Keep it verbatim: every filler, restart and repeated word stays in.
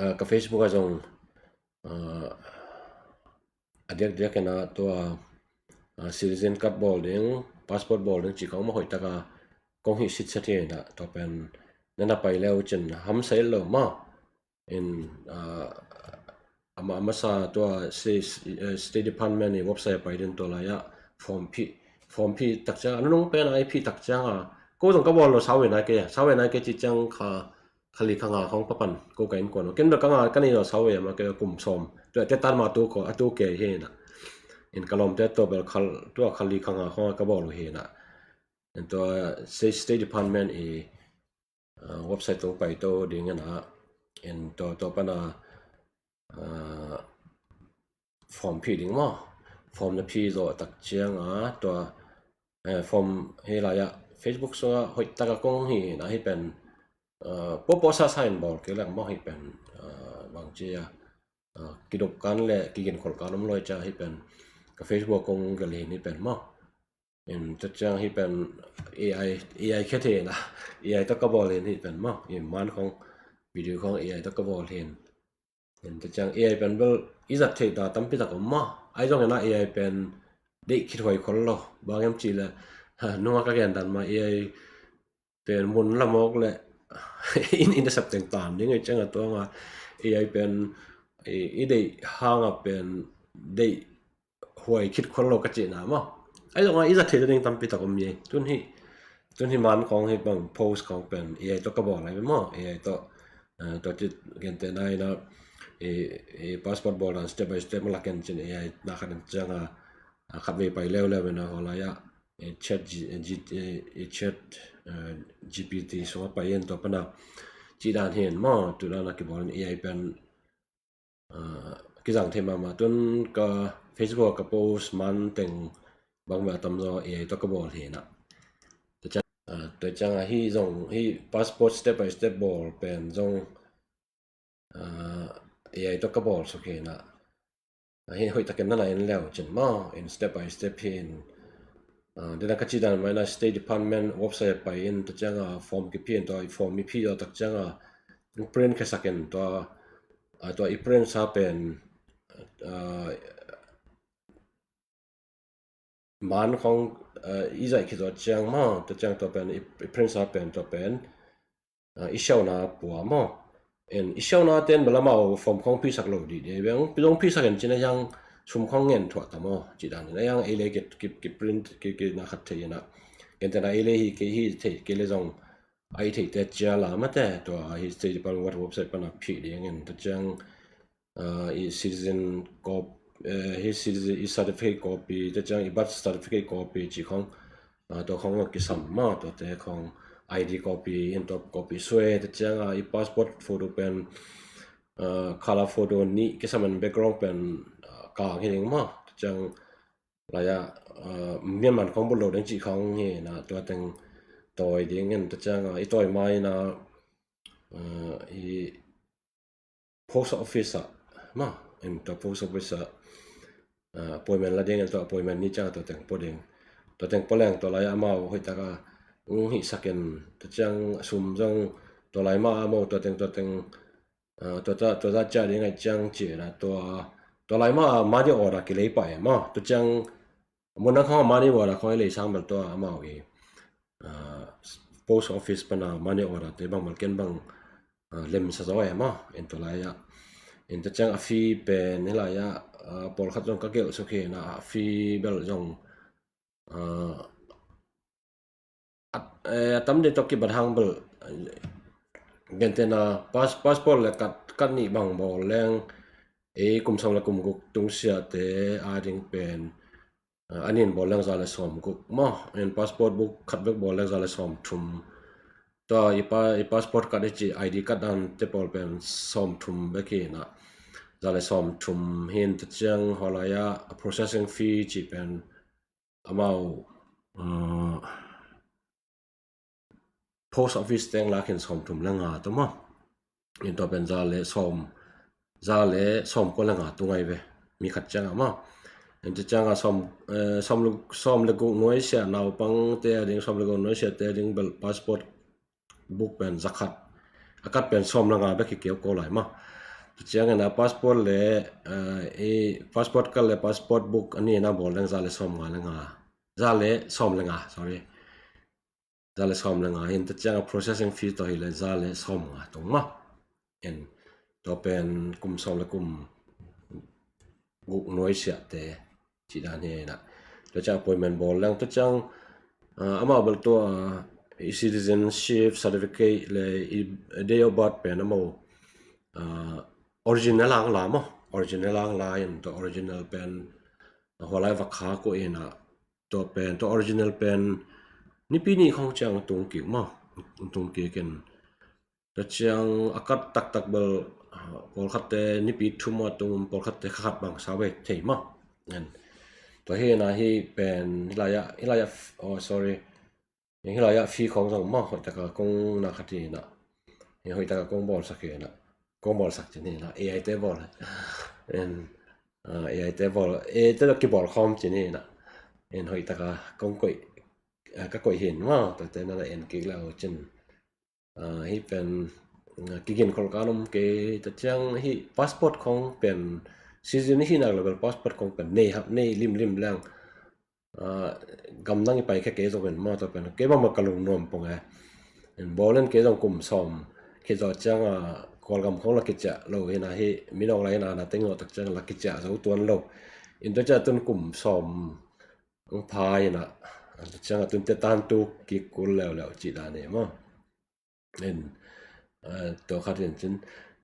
ah, ka Facebook ah zong, ah, a diakdiak in ah tua, ah, citizen card bawl ding, passport bawl ding cih khong mah hoih taka kong hih sitset hi in ah, tua pen na na pai le uh cin hamsa lo maw. In, ah, a ma-, a masa tua State, eh, State Department i website a pai ding tua lai-ah form phih, form phih tak ciang a, a nunung pen a i phih tak ciang a, ko zong ka bawl lo, sau ve nai kei, sau ve nai kei cih ciang kha, kha li kha nga khong papan ko ka innkuan uh. Ken bel ka nga ka nei lo, sau ve mah kei, kum sawm. Tua te tan ma tu ko, a tu kei hi na. In ka lawmte tua bel kha, tua kha li kha nga khong ka bawl uh hi na. In tua State, State Department i, ah, website tung pai to ding in ah, in tua, tua pan a, ah, form phih ding maw. Form na phih zawh tak ciang a tua, eh, form hi lai-ah Facebook sungah hoih taka kong hih na hi pen, ah, pawpaw sasa in bawl kei leng maw hi pen, ah, bang ci a, ah, kidop kan le kiginkholh kan om lo hi ciang hi pen ka Facebook kong gelh hi ni pen maw. In tua ciang hi pen A I, A I khe thei na, A I tawh ka bawl hi ni pen maw. In man khong, video khong A I tawh ka bawl hi. In tua ciang A I pen bel i zat theih ta tampi tak om maw. Ahi zongin ah A I pen deih khithuai khol lo. Bang hiam cih leh, ha, nunga ka gen dan mah A I pen mun lamawk le in, in a sep teng tan ding ei ciang a tuang a, A I pen i, i deih hang a pen deih huai khit khol lo ka cihna maw. Ahi zongin ah i zat theih ding tampi tak om hi. Tun hi, tun hi man khong hi bang post khong pen A I tawh ka bawl lai maw. A I tawh, eh, tua ci gentehna in ah i, i passport bawl dan step by step mah la ken cin A I na khat in ciang a, a khat vei pai leuleu in a haw lai-ah, eh, Chat G-, eh, G-, eh, Chat, eh, G P T sungah pai in tua pan a cih dan hi in maw, tu dan a kibawl in A I pen, ah, kizang thei mahmah. Tun ka Facebook ka post man teng bang mah a tamzaw A I tawh ka bawl hi na. Tua ciang, ah, tua ciang a hi zong, hi passport step by step bawl pen zong, ah, A I tawh ka bawl suk hi na. Ah, hi hoih takin na na en leu cin maw, in step by step hi in. Ah, dena ka ci dan mah in a State Department website pai in, tua ciang a form kiphih in, tua form i phih zawh tak ciang a print khe sak in, tua, ah, tua i print sa pen, ah, man khong, eh, i zaih khit zawh ciang maw, tua ciang tua pen i, i print sa pen tua pen, eh, i siauna pua maw. En i siauna ten bel amau form khong phihsak lo dih dih veng, zong phihsak en cin a hiang sum khong ngen thuah ta maw, cih dan in a hiang ei le ki, ki, ki print, ki, ki na khat thei in a. Ken ten a ei le hi, kei hi thei, kei le zong a i theihte cia la mate, tua hi State Department website pan a phih ding in, tua ciang, ah, i citizen cop-, eh, hi citizen, i certificate copy, tua ciang i birth certificate copy cih khong, ah, tua khong kisam maw, tuate khong I D copy, in tua copy suai, tua ciang, ah, i passport photo pen, ah, color photo nih kisam in background pen, ah, kang hi ding maw, tua ciang lai-ah, ah, mianman khong bul lo ding cih khong hi na, tua teng tawi ding in, tua ciang, ah, i tawi mai na, ah, i post office ah, ma, in tua post office ah, ah, appointment la ding in, tua appointment ni ciang tua teng pua ding. Tua teng pua leng tua lai-ah amau hoih taka ung hih sak in, tua ciang sum zong tua lai mah amau tua teng, tua teng, ah, tua ta, tua ta cia ding ai ciang ci na, tua, tua lai mah money order kilei pah e maw, tua ciang mun dang khong a money order khong i lei sang bel tua amau i, ah, post office pan a money order te bang bel ken bang, ah, lemsa zaw e maw, in tua lai-ah. In tua ciang a fee pen hi lai-ah, ah, pawlkhat zong ka gelh suk hi na, a fee bel zong, ah, a, eh, a tam deuh tawh kibat hang bel, eh, gentehna pass-, passport le card, card nih bang bawl leng, ei kum sawm le kum guk tungsiahte a ding pen, eh, a nih in bawl leng za le sawm guk maw, in passport book khat bek bawl leng za le sawm thum. Tua i pa-, i passport card i ci I D card dan te pawl pen sawm thum bek hi na, za le sawm thum hi in, tua ciang haw lai-ah a processing fee ci pen amau, ah, post office teng lak in sawm thum le nga tua maw. In tua pen za le sawm, za le sawm kua le nga tung ai ve. Mi khat ciang a maw. In tua ciang a sawm, eh, sawm le, sawm le guk nuaisiah naupang te a ding, sawm le guk nuaisiah te a ding bel passport book pen za khat. A card pen sawm le nga bek hi keu ko lai maw. Ciangin a passport le, eh, i passport card le passport book a ni na bawl leng za le sawm nga le nga. Za le sawm le nga, sorry. Za le sawm le nga hin, tua ciang a processing fee tawh hi le za le sawm nga tung maw. En, tua pen kum sawm le kum guk nuai siate cih dan hi na. Tua ciang appointment bawl leng, tua ciang, ah, amau bel tua, ah, i citizenship certificate le i date of birth pen amau, ah, original ang la maw, original ang la in, tua original pen, ah, hualai va kha ko in a, tua pen, tua original pen nipi nih khong ciang tung kik maw, tung kik in. Tua ciang a kat taktak bel, ah, pawlkhatte nipi thum a tung, pawlkhatte kha khat bang sa ve thei maw. En, tua hi na hi pen, hi lai ah, hi lai ah, oh, sorry. Hi lai ah fee khong zong maw, hoih taka kong na khat hi na. Hi hoih taka kong bawlsak hi na. Kong bawlsak cin hi na. A I te bawl. En, ah, A I te bawl. A I te lo kibawl khawm cin hi na. En, hoih taka kong koih, ah, ka koih hin maw. Tua te na na en kik le uh cin. Ah, hi pen, ah, kigin khol kan om kei, tua ciang hi passport khong pen, citizen hi nak le bel passport khong pen nei hap, nei limlim leng. Ah, gamdang i pai khe kei zong pen maw, tua pen kei bang ma ka lungnuam pong e. En, bawl in kei zong kum sawm khit zawh ciang a, Kawlgam khong la kiciah lo hi na hi, minawk lai hi na na teng zawh tak ciang la kiciah zo tuan lo. In tua ciang tun kum sawm ang pha hi na, tua ciang a tun te tan tu kik kul leuleu cih dan hi maw. En, ah, tua khat in cin,